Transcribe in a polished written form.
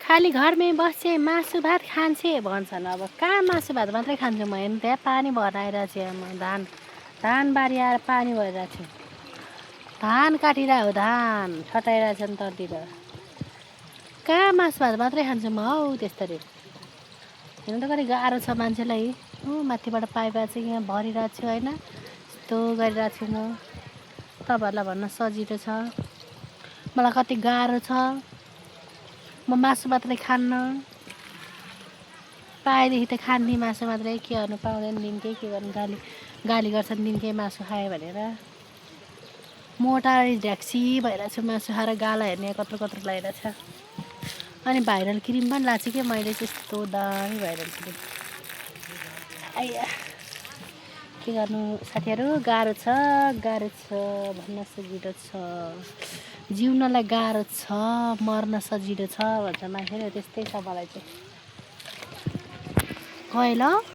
खाली घरमै बस्छे मासु भात खान्छे भन्छन्। अब कहाँ मासु भात मात्रै खान्छु म, हेर्नु त्यहाँ पानी भएर आइरहेको छु। म धान बारी आएर पानी भइरहेको छु। धान काटिरहेको हो, धान छटाइरहेको छ नि ततिर। कहाँ मासु भात मात्रै खान्छु म हौ त्यस्तरी। हेर्नु त कति गाह्रो छ मान्छेलाई। माथिबाट पाइप चाहिँ यहाँ भरिरहेको छु होइन, यस्तो गरिरहेको छु म। तपाईँहरूलाई भन्न सजिलो छ, मलाई कति गाह्रो छ। म मासु मात्रै खान्न, पाएदेखि त खान्थे मासु मात्रै। के गर्नु, पाउँदैन दिनकै, के गर्नु, गाली गर्छन् दिनकै मासु खायो भनेर। मोटा ढ्याक्सी भइरहेको छु मासु खाएर। गाला हेर्ने कत्रो कत्रो लागिरहेछ। अनि भाइरल क्रिम पनि लाग्छ कि मैले चाहिँ, यस्तो दामी भाइरल क्रिम। आइया के गर्नु साथीहरू, गाह्रो छ भन्न सजिलो छ। जिउनलाई गाह्रो छ, मर्न सजिलो छ भन्छ मान्छेले। त्यस्तै छ मलाई चाहिँ। गएँ ल।